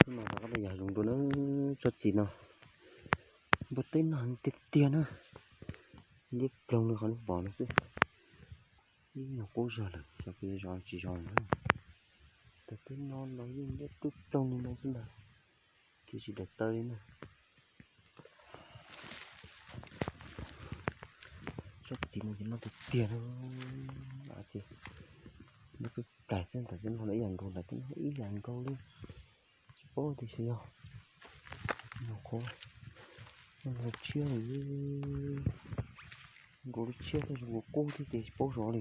Hnub no rov qab los yos hav zoov dua na, tsob txiv no npua teb noj tiag tiag na, liab ploog li qhov nej pom no xwb. Ib nyuag qub zog lawm, xyov kuv yuav zov tsis zov na. Tag teb no los yeej liab dub ploog li no xwb ntag, thiab tsis daws taw li na. Tsob txiv no ces noj tiag tiag na, ces noj peb plaim xwb, ntawm tej no ib yam nkaus, ntawm tej no ib yam nkaus li. Tsis paub tias xyov yog nyuag qhuav noj tshiab li, nkaus li tshiab tab sis nkaus qub thiab ces tsis paub zov li.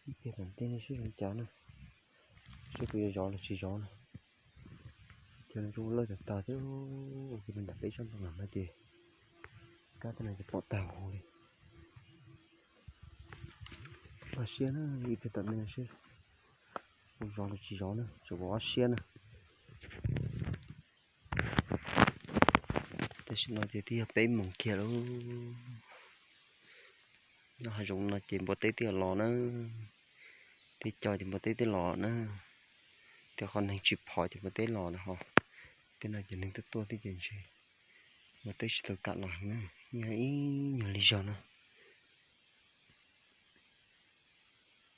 Ib pliag tom ntej no seb zoo cas na, seb kuv yuav zov los tsis zov na. Ces nws zoo lawj tas tas thiab, ua kiag li ntawm peb tsob ntoo los no ces kab tej no ces pom tag huv li. Pab siab na, ib pliag tom ntej no seb kuv zov los tsis zov na, tseem pom pab siab na. Tam sim no ces twb yog peb moos kiag lawm. Nyob hav zoov no ces npua teb twb los na, tej co ces npua teb twb los na, tej qhov neeg tsis phom ces npua teb los na ho. Tej no ces neeg tuaj tuaj thiab ces ntshe npua teb tsis tau kam los na, yeej ib nyuag li zog no.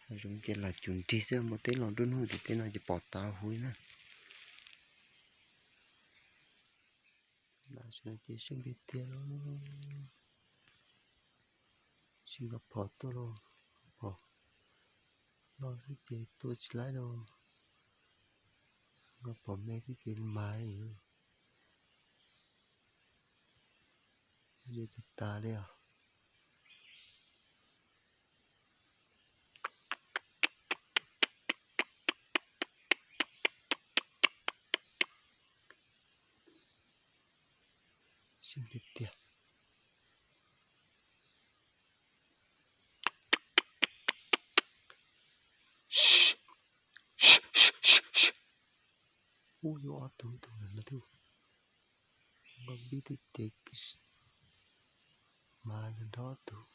Hav zoov ces lam cum nrig xwb, npua teb los nruab hnub ces tej no ces pom tas huv li na. Ces seej tiag tiag, tsis nkag phom tuaj los, phom loj xwb ces tua tsis laib los, nkag phom me xwb ces mas li. Li tas tas li os. Seej tiag tiag. Ub, yuav ob tug, ib tug ntawm no twb npaj npib twb ces mas nrog ob tug.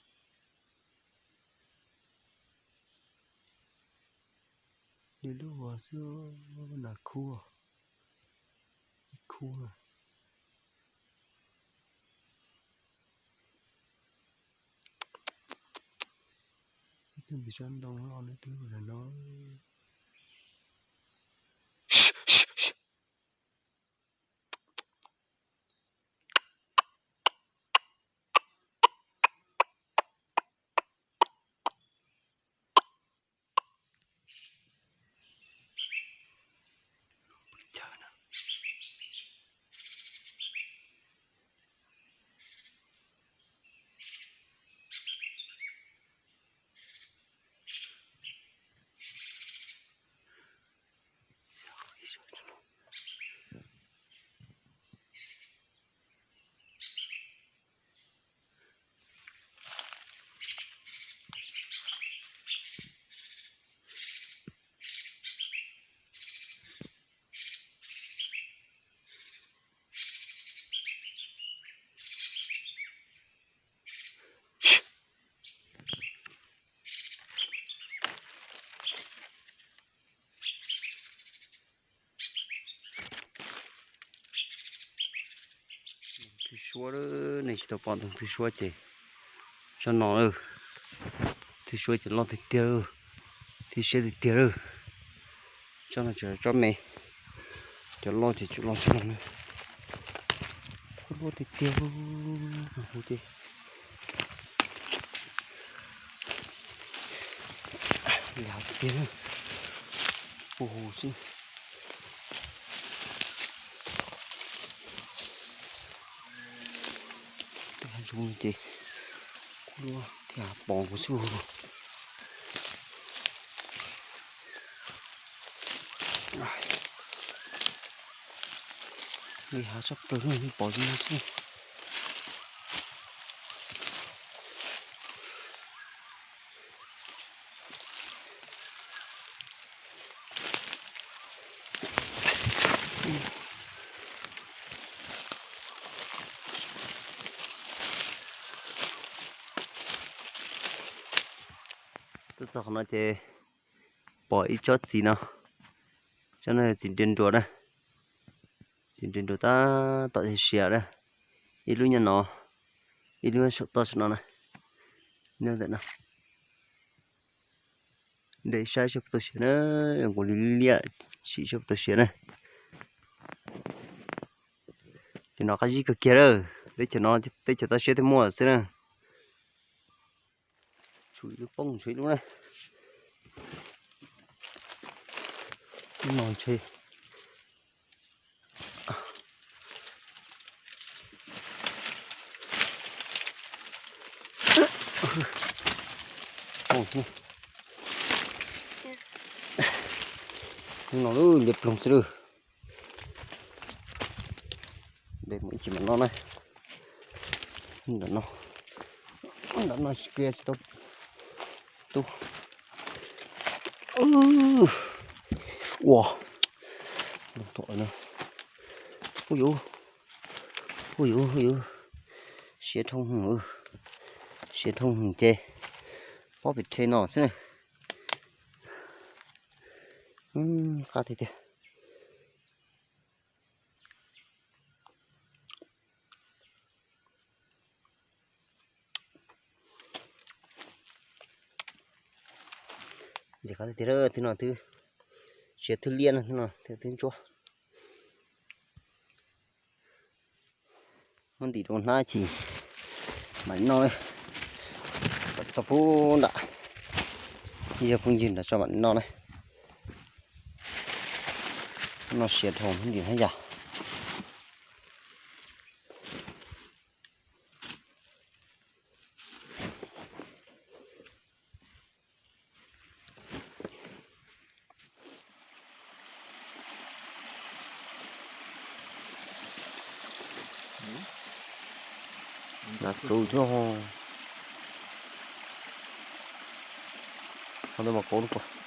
Li lub vos xwb, nas khub, ib khub na. Ib tug ntawm tsob ntoo loj no twb ua no. Twg suab, nej tsis tau pom ntoo twg suab ces tsob no, twg suab ces loj tiag tiag, thiab siab tiag tiag lawm. Tsob no tseem yog tsob me, cov loj ces tseem loj tsob no na. Kub lub tiag tiag, hu ces yav tiag tiag, hu hu xwb. Tej hav zoov ces kub lub thiaj pom kuv xwb. Li hav tshaj plaws no yeej pom li no xwb. Tuaj txog qhov no ces pom ib tsob txiv no, Cov no txiv nres nruas na, txiv nres nruas tab tom siav na, ib lub nyob no, ib lub saum toj saum no na, nyob ntawm no. De saib seb puas tau siav na, nkaus li liab, sim seb puas tau siav na. Ces no qab zib kawg kiag lawm, teb chaws no teb chaws toj siab thiaj muaj xwb na. Tshuav ib lub poob, tshuav ib lub na. No ntshe no liab ploog xwb lawm. De mus ib chim mam noj na. Ntawm no, ntawm no kiag tsis tau tu. Ua, hu yuv, hu yuv, hu yuv, siav dhau heev, siav dhau heev ces pob pem rhe no xwb na. Qab tiag tiag. Ntxim qab tiag tiag, twb no twb siav thwb liab no, twb ntsuab. Muab ntim rau hnab chim mam noj. Txog pub nram, yog phooj ywg nram tso mam noj na. No siav dhau ntim hnab yas. Nas tsuv thiab ho. Ho ntawd mas kauv lub kua.